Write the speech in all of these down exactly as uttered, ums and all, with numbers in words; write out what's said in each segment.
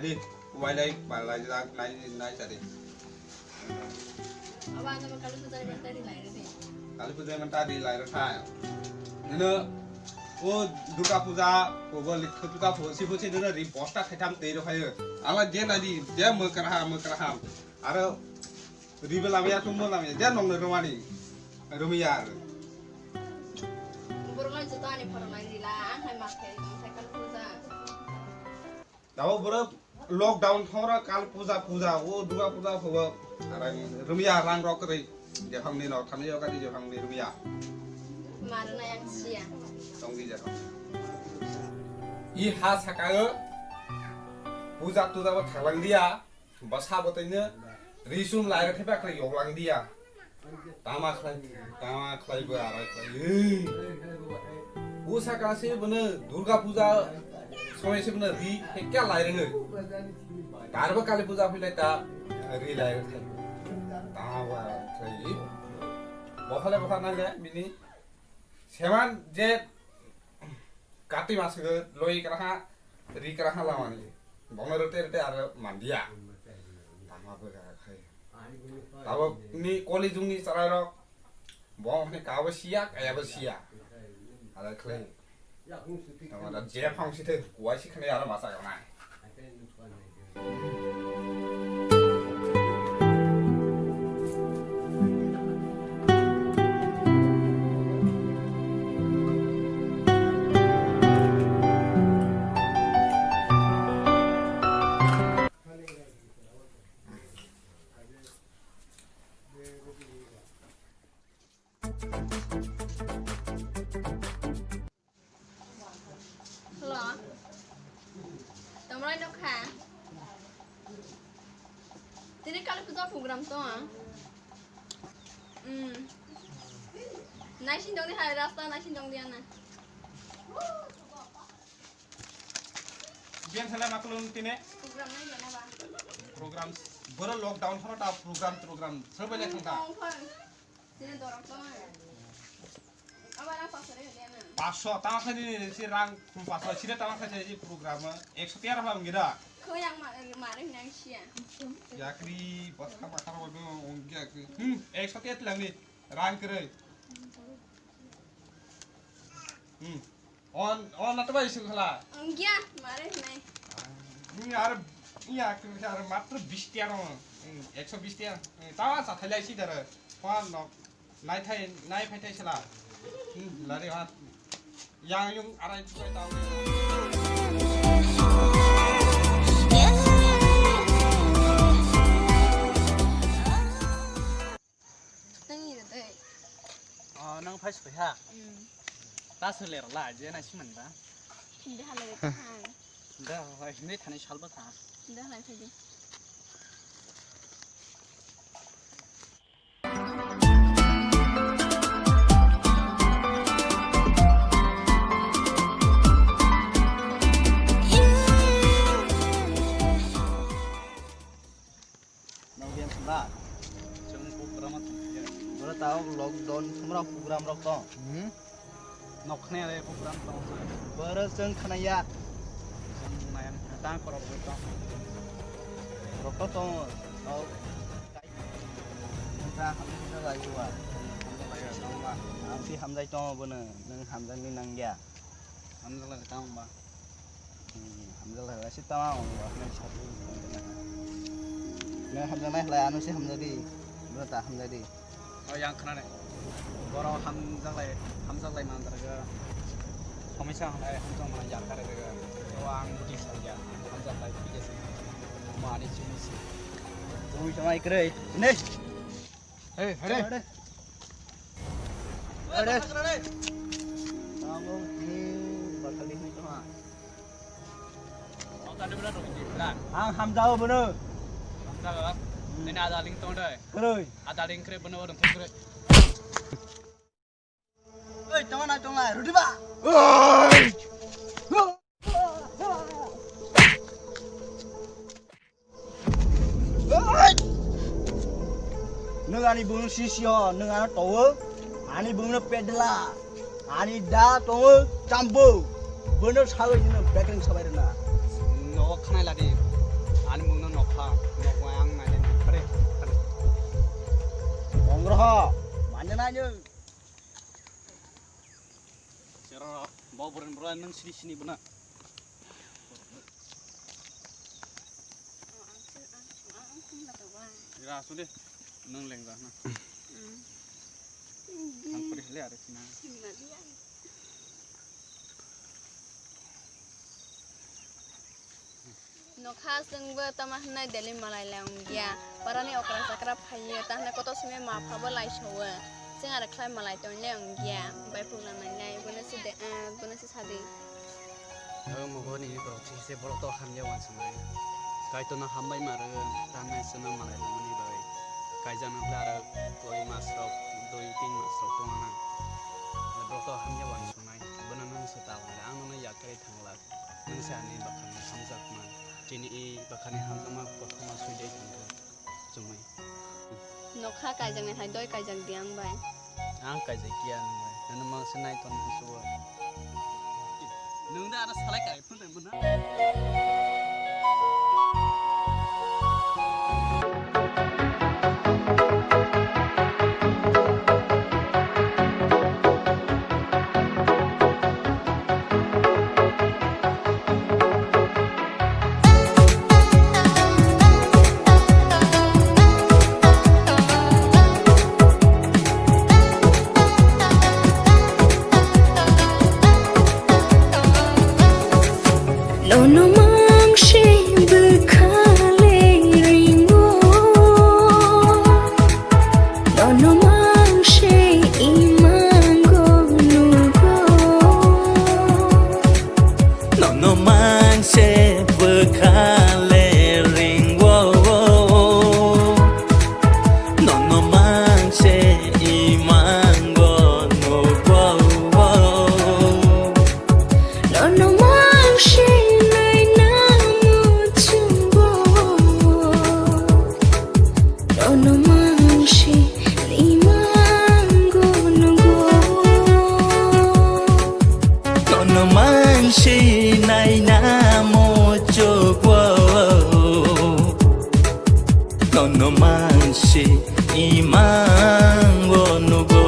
Wildlife, wildlife, nai, nai, nai, tadi. Aba, ano, Kali Puja ni mantari lai re. Kali Puja ni mantari lai re, thai. Nino, o Durga Puja, o bo Likho Puja, phosi, phosi, nino ri bosta khaitham tei rw khayo. Ala je nadi, je mwkraham, mwkraham. Aro ribe lamaya, tumbo lamaya, je nongno rwmani. Rwmaya aro. Borok lai joto ani phoro nai rila, ang hai ma khe, ang hai Kali Puja. Tabo borok lockdown thora Kal Puja, puja, o Durga Puja phobo, arang rwmaya rang rok kwrwi, jephang ni nok thani yoga di jephang ni rwmaya. Maro na yang sia. Tong di jephang. I ha saka o puja tuja bo thanglang dia, bwsa bo twi no risum lai rok khe ba kwrwi yoklang dia. Tama khlai, tama khlai bo arai khlai. Ei. Usa ka se bono Durga Puja somoi se bono ri hekya lai rwngo. Darbo Kali Puja philai ta ri lai rwngo. Tama bo arai khlai. Bokhale bokha nang le bini seman je Kati masuk loi keraha, ri keraha lamani. Bono rete rete aro mandia. Tama bo keraha khai. Tabo ni koli jung ni sarai rok. Bong ni kabo sia, kaya bo sia. Ada khlai. Tama da je phang si the, kuai si khne aro masa kana. Hello. Tomrai nokha. Tini Kali Puja program to. Hmm. Naisin dong di hai rasta naisin dong di ana. Biang sala maklum tine. Program nai mana ba? Program boro lockdown thono ta program program. Sobai le thangta. Tini dorok to. Aba rang pasore hede na. Paso tama khai ni si rang khum paso sire tama khai si program ekso tiar ha ngira. Khoyang ma mare nang sia. Yakri bos kha ma kharo do ong yakri. Hmm, ekso tiar lang ni rang kre. Hmm. On, on na to bai sukhala. Ongya, mare nai. Ni ar, ni ar, ar matro bis tiar on. Hmm, ekso bis tiar. Hmm, tawa sa thalai si dara. Phan no. Nai thai, nai phai thai sala. Hmm, lari hat. Yang yung arai chubai tawa. Nang ni dai. Oh, nang phai sukha. Hmm. Ta sele rala je na siman ba. Hindi halai ta. Da, hindi thani salba ta. Hindi halai ta. Nokdiyan sumra. Chwng program o thangkhe. Boro tao lockdown sumra program rok tong. Hmm? Nok khna ya program tong. Boro chwng khna ya. Chwng nai tang korok bai tong. Rok to tong. Tao. Nta hamjai lai wa. Hamjai lai tong ba. Ang si hamjai tong bono. Nang hamjai ni nang ya. Hamjai lai tong ba. Hmm, hamjak lai si tama ong ba nai sati. Nai hamjak nai lai ano si hamjak di. Bro ta hamjak di. Oh, yang khna ne. Boro hamjak lai, hamjak lai man darga. Homisa hamjak lai, hamjak man yar kare daga. Oh, ang buti sa ya. Hamjak lai, buti sa. Mani chini si. Tumi sama ikre. Ne. Hey, hare. Hare. Hare. Tamo ni bakali ni tama. Ang hamjao bono. Hamjao. Nini ada link tong dai. Kroi. Ada link kre bono orang tu kre. Oi, tong nai, tong nai, rudi ba. Oi. Oi. Nwng ani bumung sisyo, nwng ano towo, ani bumung pedla, ani da towo chambo, bono sawi nwng bekreng sabai rwna. No khnai ladi. Oh, manya nanya. Sero, bawa buran buran nang sini sini bena. Ira sudah nang lengga na. Ang perih le ada sini. Nokha chwngbo tamo hwnwi daily malai lai wngya. Parani okra chakra phaiwi, tamo hwnwi kotor simi ma phabo lai sowo. Chwng aro khlai malai tongwi lai wngya. Bai phung nang nai nai, bono se de, eh, bono se sadi. Ang mugo nini borok thwi se borok to hamya wansuknai. Kaitorno hambai ma rwgwi, tamo hwnwi chwngno malai rwmani bagwi. Kaijaknai khlai aro koi mas rok, dui tin mas rok tongna nang. Borok to hamya wansuknai. Bono nang se ta wngkha, ang nono yakarwi thang glak. Nwng se ani bwkhani hamjakma, chini i bwkhani hamjakma kothoma swijai tongkha, chumui. Nokha kaijaknai hai doi kaijak di ang bai. Ang kaijak ya nwng bai, nono mang se nai ton busugo. Nwng da aro salai kai phun tong bono. Nono mangse bwkhale ringo, nono mangse imango nugo. Nono mangse bwkhale ringo, nono mangse imango nugo. Nono mangse naina muchungo. Nono mangse imango nugo. Nono mangse naina muchungo. Nono mangse imango nugo.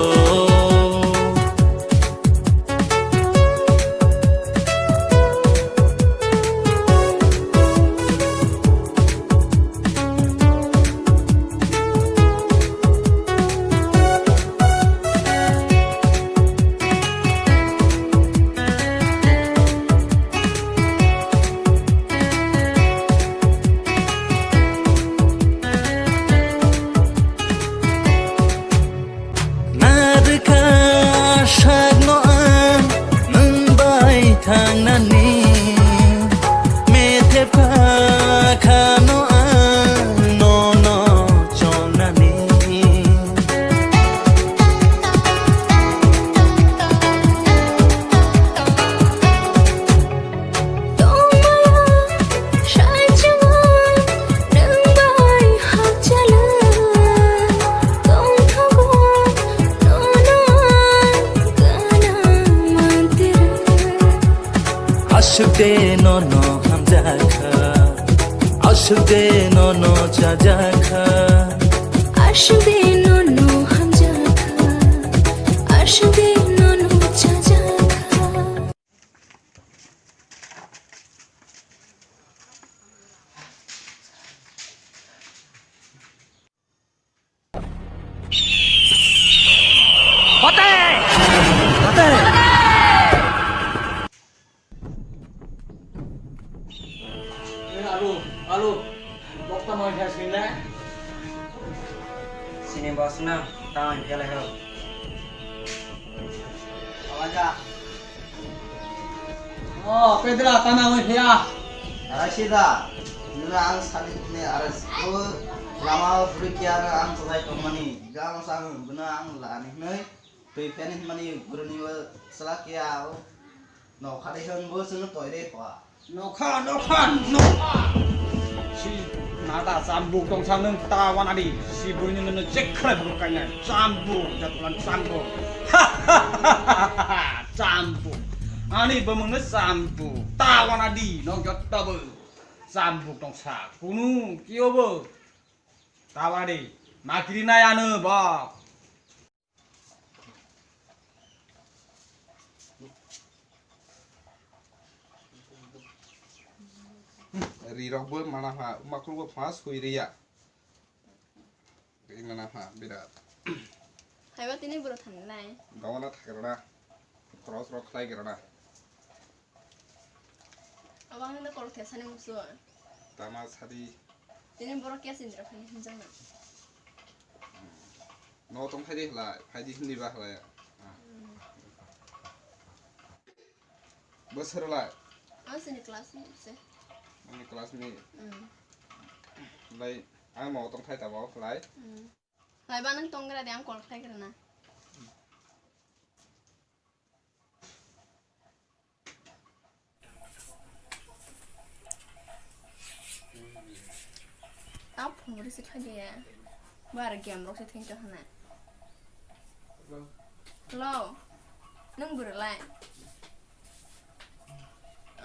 Narwkha sakno ang nwng bai thangnani, methepkha khano ang nono cholnani. Tongmaya saichung nwng bai hakchala, tongthogo nono ang kana mantera. Aswk de nono hamjakha, aswk de nono chajakha. Aswk de nono hamjakha, aswk de nono chajakha. Alu, alu, bokta mai khe sini le. Sini bosna, tang khe le ho. Awaja. Oh, Pedra, tana oi phiya. Arai sida, nila ang sani ne arai ko lama puri kya na ang sajai komani. Gam sang buna ang lani nei. Tui pheni mani guruni wa sala kya o. No khade hon bo sunu toire pa. Nokha, nokha, nokha. Si nada chambuk tongsa nwng ta wanadi. Si buini nwng jekkhre bulu kanya. Chambuk, jatulan chambuk. Chambuk. Ani bumung nwng chambuk. Ta wanadi, nwng jotobo. Chambuk tongsa. Kunu, kiyobo. Ta wanadi. Makiri nai ano, bo. Rirokbo mana pha, makhulukbo pha sui riya. Tei mana pha birat. Haiba tini bwrwi thani nai. Gawana thakrana. Khorok rok khlai grana. Abang nang kol thesani musu. Tama sadi. Tini borok kya sindra phani hinjang na. No tong phaidi hlai, phaidi hindi ba hlai. Bosor lai. Ang sini class ni se. Ani class ni. Hmm. Lai, ang no tong phai tabo lai. Hmm. Lai ba nang tong gra de ang kol khai gra na. Tamo phone ri se thagi ya. Bar game rok se thengto hana. Hello. Nung bwrwlai.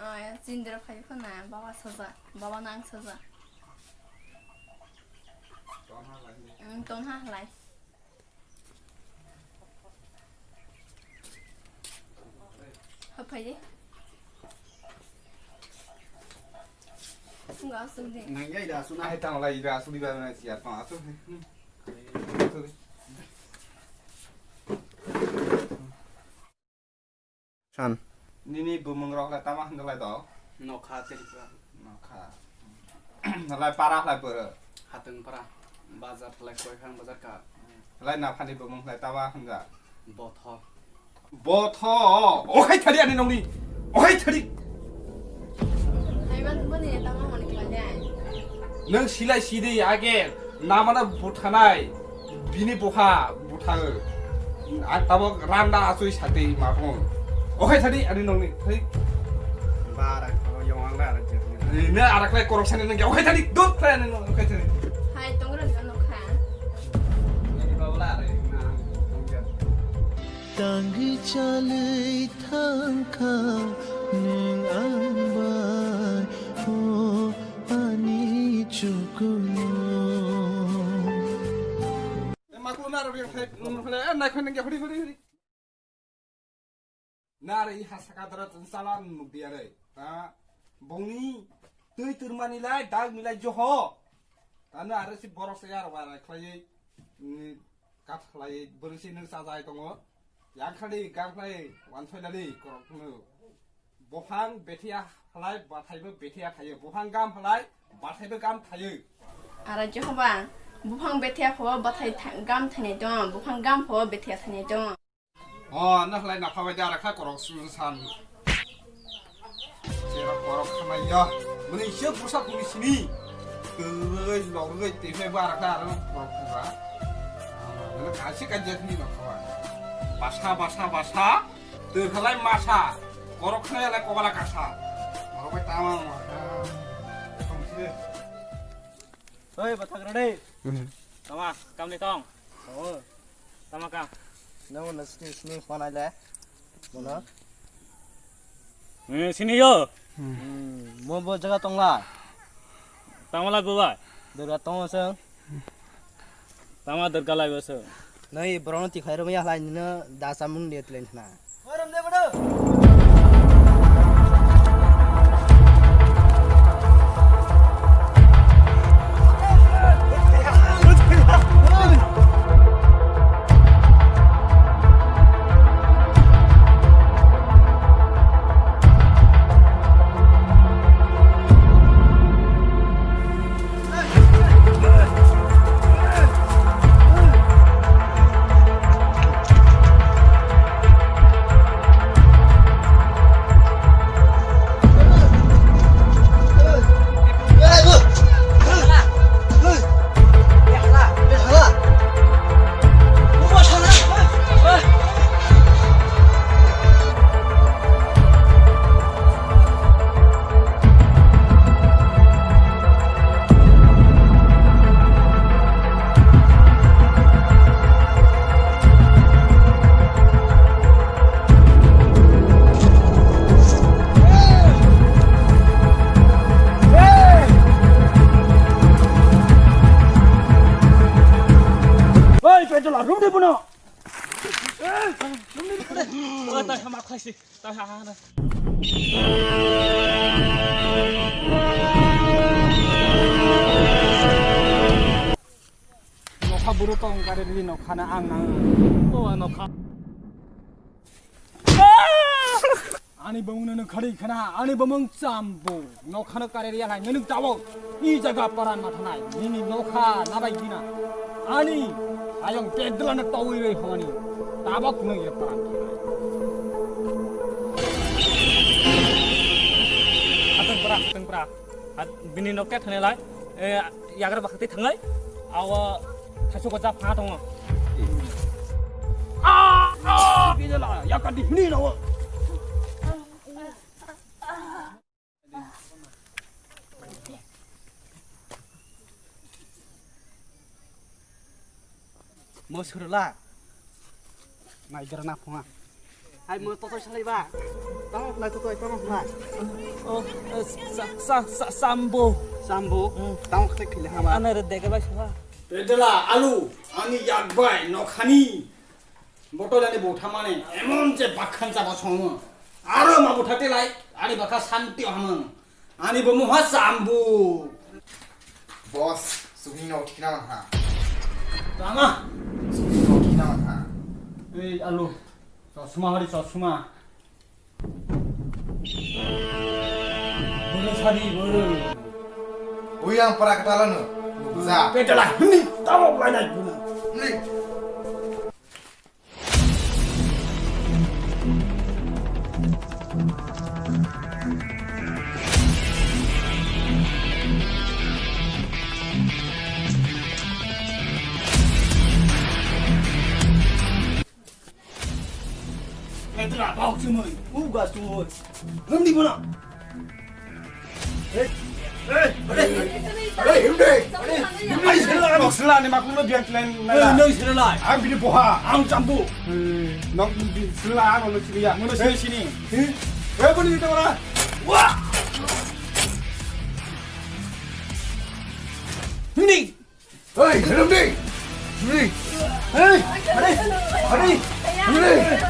Ay, chindra phai khona baba saja. Baba nang saja. Ang ton ha lai. Haphai de. Nang ya ida asuna. Ai tang lai ida asuna ba na siya tang asu. San. Nini bumung rok le tama hwnglai do? Nokha Tripura. Nokha. Lai para lai boro. Hatungpara. Bazar lai Koikhang bazar ka. Lai naphani bumung lai tama hwnga. Botho. Botho. Ohai thari ani nongni. Ohai thari. Hai ban bani tama mani kala. Nang silai sidi age. Namana buthanai, bini bupha buthango. Ang tabok randa asui satwi mapung. Okhai thadi ani nongni, thai. Bara ko yong ang bara jeng. Ni ne arak lai korok sani nang okhai thadi, dut thai ani nong okhai thadi. Hai, tongra ni ano kha. Ni ko la re na. Tangwi chalwi thangkha nwng ang bai, o ani chukuno. Maklu naro biang thai, nung phale, eh, nai khoi nang ya, huri, huri, huri. Naro i hasa kadra tun sala nuk diya re. Ta, bongni twi turmani lai, dag milai joho. Tano aro si borok se yar wa khlaiwi, mm, kat khlaiwi, bwrwi si nwng chajai tongo. Yang khali, gang khlai, wan thoi lali, korok phunu. Buphang bethiya halai, bathaibo bethiya thayo. Buphang gam halai, bathaibo gam thayo. Ara Jehoba, buphang bethiya pho, bathai tha-, gam thainai tong, buphang gam pho, bethiya thainai tong. O, na halai na phabai da rakha korok su san. Sera korok khamai ya. Muni se pusa kuni sini. Tei loroi tei ba rakha aro korok kha. Muni kasi kaje ni no khawa. Basa, basa, basa. Tei halai masa. Korok khnai halai kobala kasa. Korok bai tama ma. Oi, bathak rade. Tama, kamni tong. Oh. Tama ka. Nang no sini sini panai le. Mono. Eh, sini yo. Hmm, mo bo jaga tongla. Tama la bo ba. Durga tong seng. Tama Durga lai bo seng. Nai borong ti khairo ya lai nino da samung de tlen na. Oi, pedola, rum di buno. Oi, tai hama khaisi, tai ha ha. Buru tong kare ri nokhana ang nang. O nokha. Ani bumung no khari khana, ani bumung chambu. Nokhano kare ri nai, nini tabo. I jaga paran mathanai, nini nokha nabai dina. Ani ayong pedla na tawi roi hawani. Tabok no ye paran. Ateng pra, ateng pra. At bini nok tet thane lai, eh, yagra bakti thangai, awa thasu ko ja pha tongo. Ah, ah, bini la, yakar di hini na wo. Mo surla. Nai dera na phunga. Hai mo to to salai ba. Tamo nai to to tamo nai. Oh, eh, sa, sa, sa, sambo. Sambo. Hmm. Tamo khate khile ha ba. Ana re dege ba sala. Pedela alu ani yakbai nokhani. Botol ani botha mane emon je bakhan chaba songo. Aro ma botha te lai ani bakha santi hamang. Ani bo muha sambu. Boss, sugni no thikna man ha. Tama. Sugni no thikna man ha. Ei alu. Chosma hari chosma. Buru sadi buru. Uyang para katala no. Buja. Pedala hini tamo lai nai buna. Ni. Pedra bau chumui, uga chumui. Nang di mana? Hey, hey, hey, hey, hey, hey, hey, hey, sila, sila ni makung lo biang kilan nala. Nang sila lai. Ang bini boha. Ang chambu. Nok sila ang lo sila. Mana sila sini? Hey, bani kita mana? Wah. Ni. Hey, help me! Hey! Hey! Hey! Hey! Hey!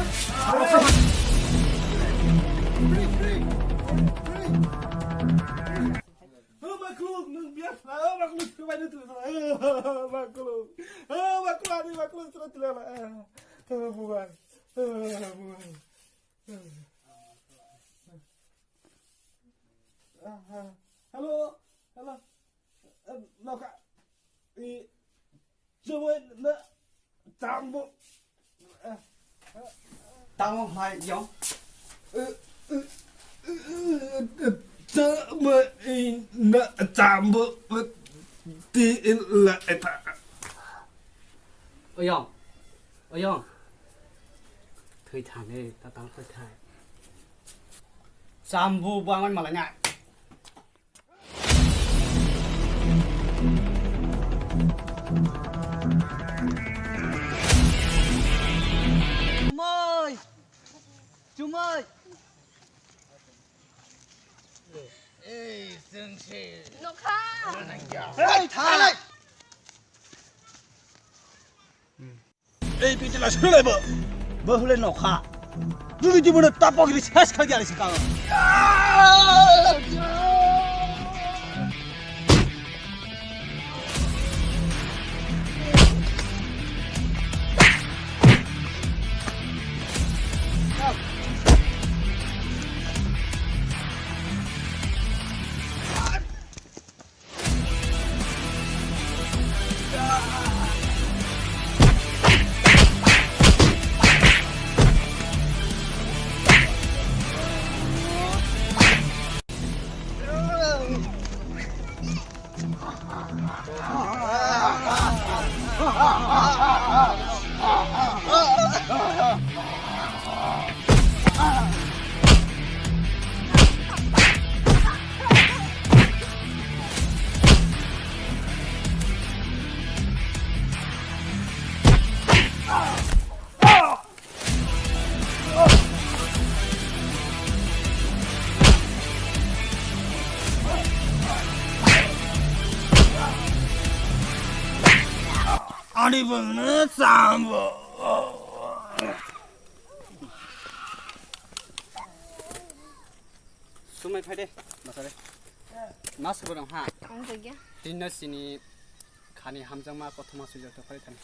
Oh, makhluk, nang biar, oh, makhluk, coba itu, oh, makhluk, oh, makhluk, ini makhluk, sudah tidak, oh, bukan, oh, bukan. Hello, hello. Nokha. I, chumui na, chambu. Tamo hai yong. Chumui na, chambu. Ti la eta. Oyong. Oyong. Thwi thane, ta tang thwi thai. Chambu bangman malanya. Chumui! Chumui! Ei, sengse. Nokha! Hey, thai! Ei, pitila sulai bo. Bo hulai nokha. Duli di mana tapok di ses kali ari sekarang. Ani bangno sambo. Sumai phai de, basa de. Mas borong ha. Ang jagya. Tinna sini. Ani hamjakma kothoma swijak tongphai thani.